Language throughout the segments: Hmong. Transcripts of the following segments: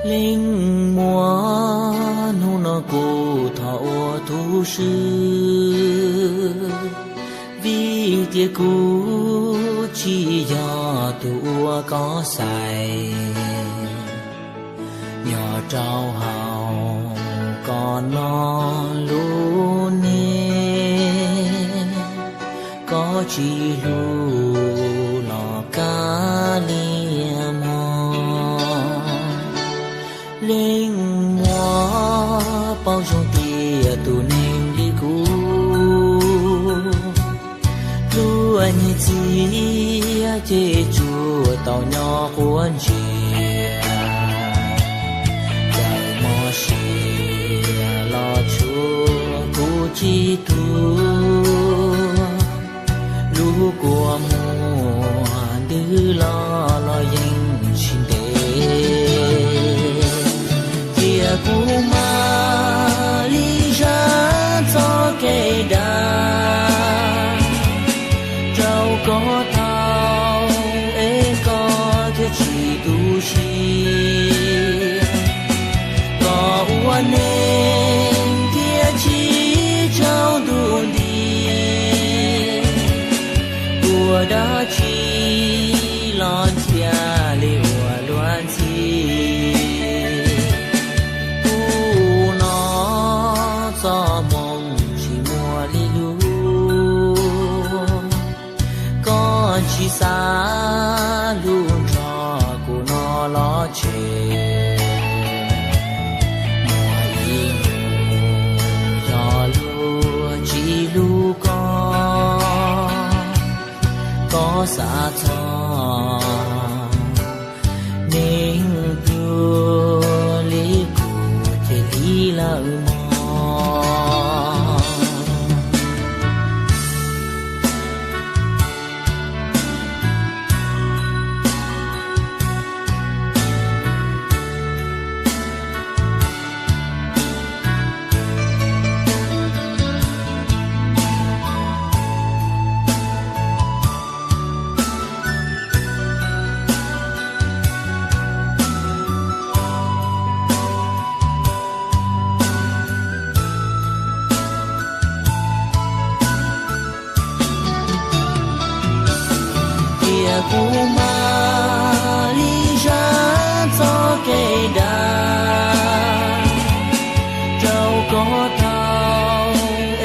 Leej muam, hnub no kuv thov ua tub swb, vim tias kuv tsis yog tus uas koj xaiv. Nyob rau hauv koj no lub neej, koj tsis hlub los kav liam mog. Leej muam, paub zoo tias tus neeg li kuv, luag niam txiv ces tsuas tau nyob quav ntsej, txawm mob siab los tsuas kuv tsis tuag. Lub kua muag ntws los los yeej tsis ntev, cia kuv mam li zam txoj kev dag rau koj tau, es koj thiaj tsis tu siab. Koj ua neej thiaj tsis tsaus ntuj nti, ua dab tsi los cia li ua luag ntxhi. Kuv no txoj hmoo tsis muaj li lus, koj tsis xav hlub nrog kuv no los tseg. Muaj ib hnub yog luag tsis hlub koj, koj xav txog neeg pluag li kuv ces tiv lawm mog. Cia kuv mam li zam txoj kev dag rau koj tau,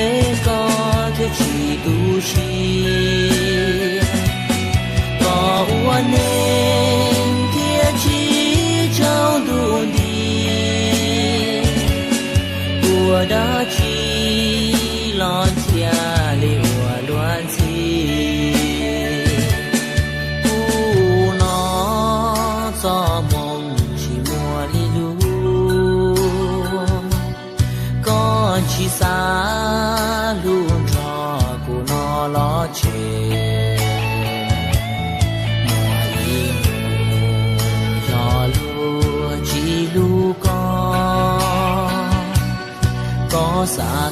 es koj thiaj tsis tu siab. Koj ua neej thiaj tsis tsaus ntuj nti, ua dab tsi los cia li ua luag ntxhi. Kuv no txoj hmoo tsis muaj li lus, koj tsis xav hlub nrog kuv no los tseg. Muaj ib hnub yog luag tsis hlub koj, koj xav